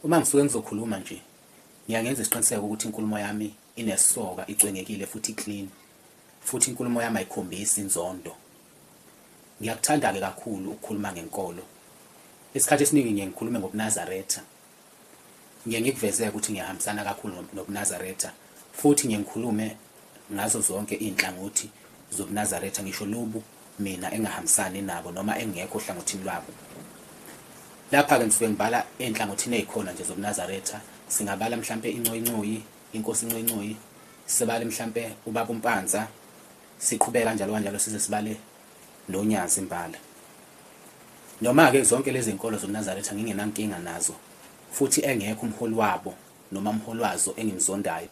Uma ngisuke ngizokhuluma nje ngiya ngenza isiqiniseko ukuthi inkulumo yami inesoka, icwengekile futhi iclean, futhi inkulumo yami ayikhombisi inzondo. Ngiyakuthanda-ke kakhulu ukukhuluma ngenkolo. Isikhathi esiningi ngiye ngikhulume ngobuNazaretha. Ngiye ngikuveze ukuthi ngiyahambisana kakhulu nobuNazaretha futhi ngiye ngikhulume ngazo zonke iy'nhlangothi zobuNazaretha ngisho lobu mina engingahambisani nabo noma engingekho ohlangothini lwabo. Lapha-ke ngisuke ngibala ey'nhlangothini ey'khona nje zobuNazaretha, singabala mhlampe incoyincoyi, inkosi incoyincoyi, sibale mhlampe ubaba uMpanza, siqhubeke kanjalo kanjalo size sibale noNyazi imbala. Noma-ke zonke lezi nkolo zobuNazaretha ngingenankinga nazo futhi engekho umholi wabo noma umholi wazo engimzondayo,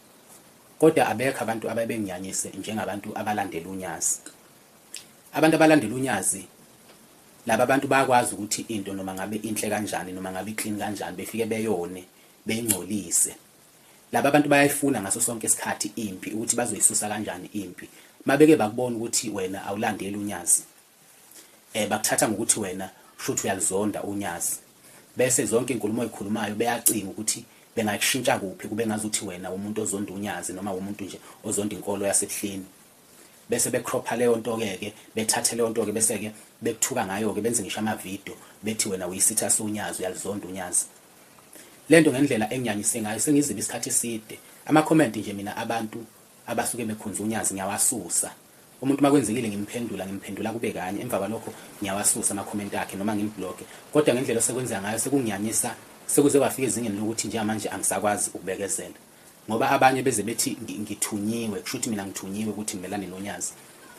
kodwa abekho abantu ababenginyanyise njengabantu abalandela uNyazi. Abantu abalandela uNyazi laba bantu bayakwazi ukuthi into noma ngabe inhle kanjani noma ngabe iclean kanjani befike beyone beyingcolise. Laba bantu bayayifuna ngaso sonke isikhathi impi ukuthi bazoyisusa kanjani impi. Mabeke bakubona ukuthi wena awulandeli uNyazi, bakuthatha ngokuthi wena shuthi uyalizonda uNyazi. Bese zonke inkulumo oyikhulumayo beyacinga ukuthi bengakushintsha kuphi kube ngazuthi wena umuntu ozonda uNyazi noma umuntu nje ozonda inkolo yaseBuhleni. Bese becropha leyo nto-ke ke bethathe leyo nto-ke bese-ke bekuthuka ngayo-ke benze ngisho amavidiyo bethi wena uyisitha soNyazi uyalizonda uNyazi. Le nto ngendlela enginyanyise ngayo sengizibe isikhathi eside. Ama-comment nje mina abantu abasuke bekhonza uNyazi ngiyawasusa. Umuntu uma kwenzekile ngimphendula ngimphendula kube kanye emva kwalokho ngiyawasusa ama-comment akhe noma ngimbhlokhe. Kodwa ngendlela osekwenzeka ngayo sekunginyanyisa sekuze kwafika ezingeni lokuthi njengamanje angisakwazi ukubekezela. Ngoba abanye beze bethi ngithunyiwe kusho ukuthi mina ngithunyiwe ukuthi ngimelane noNyazi.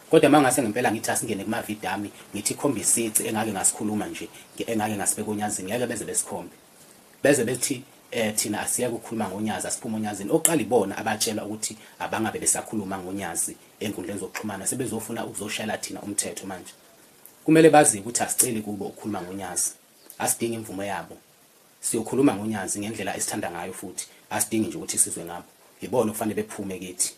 Kodwa uma ngase ngempela ngithi asingene kumavidiyo ami ngithi khomba isici engake ngasikhuluma nje engake ngasibeka oNyazini ngeke beze besikhombe. Beze bethi thina asiyeke ukukhuluma ngoNyazi asiphume oNyazini. Oqala ibona abatshelwa ukuthi abangabe besakhuluma ngoNyazi enkundleni zokuxhumana sebezofuna ukuzoshayela thina umthetho manje. Kumele bazi ukuthi asiceli kubo ukukhuluma ngoNyazi. Asidingi imvume yabo. Siyokhuluma ngoNyazi ngendlela esithanda ngayo futhi asidingi nje ukuthi sizwe ngabo. Yibona okufanele bephume kithi.